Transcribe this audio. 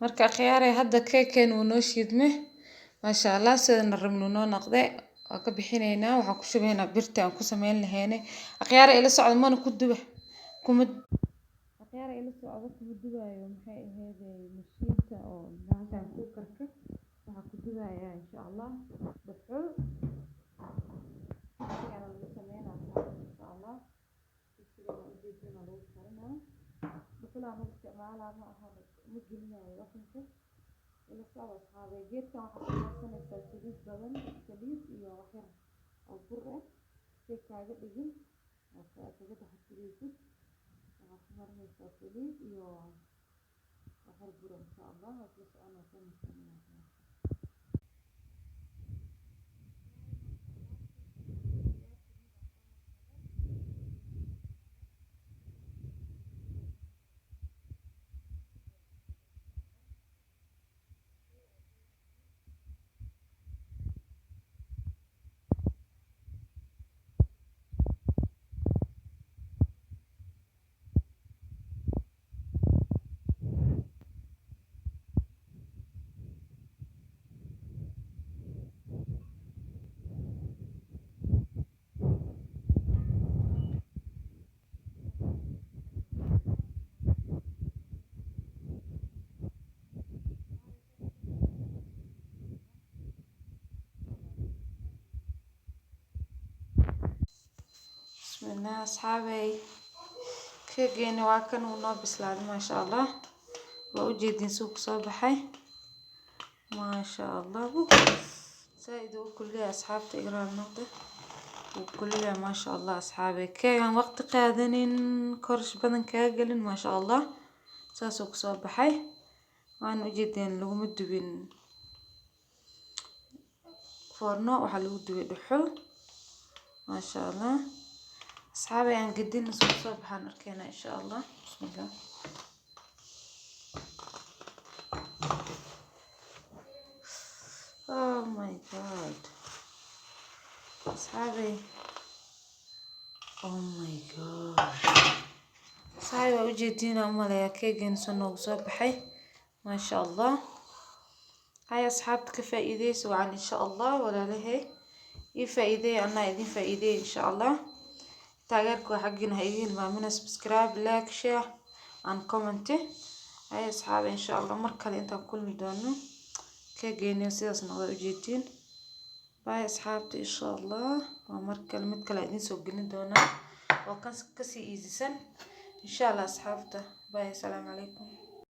Marka akhyaaray, hadda keekeen wuu noo shiidme, maasha Allah, sidana rabno noo noqde. Waa ka bixinaynaa, waxaan ku shubaynaa birta aan ku sameyn lahayne. Akhyaara, ila socda, mana ku duba kuma. Akhyaara, ila socda, kuma dubaayo. Maxay ahayd mashiinta oo bahashan cookerka? Waxaa ku dubayaa, insha Allah, dhuxul. Digsigaana lagu sameynaa, insha Allah. Digsigana ujeedina lagu karinaa, dhuxulaan u isticmaalaa, ma aha, ma gelinayo ovenka. Ila socda, asxaabay. Geedkan waxaa ku marsanaysaa saliid badan, saliid iyo wax yar oo bur ah si kaaga dhigin oo kaga taxadiraysid. Waxaa ku marinaysaa saliid iyo wax yar bur ah, insha Allah. Waa isla soconaa soo. Bismillah, asxaabey, keegeeni waa kan, uu noo bislaaday, maasha Allah. Waa ujeedin suu kusoo baxay, maasha Allah. Zaaid uu kululyahay, asxaabta, igraal noqda, wuu kululyahay, maasha Allah. Asxaabey, keegan waqti qaadanin, korish badan kaga gelin, maasha Allah, saasuu kusoo baxay. Waana ujeedeen, laguma dubin foorno, waxaa lagu dubay dhuxul, maasha Allah. Asxaabey, aan gedin, soo kusoo baxaan arkeena, insha Allah. Bismillah. Oh my God, asxaabey, oh my God, asxaabey, waa ujeediina umaleeyaa keegeen soo noogu soo baxay, maasha Allah. Hay, asxaabta, ka faa'iideysa wacan, insha Allah. Walaalahay, ii faa'iideeya, anaa idin faa'iideeya, insha Allah. Taageerka waa xaggiina, ha idiin hilmaamina subscribe, like, share and comment. Hay, asxaabe, insha Allah, mar kale intaan kulmi doono, keegeeni sidaas noqda, ujeediin. Bye, asxaabta, insha Allah. Waa mar kale, mid kale idiin soo gelin doonaa oo kan kasii easysan, insha Allah. Asxaabta, bye, asalaamu calaykum.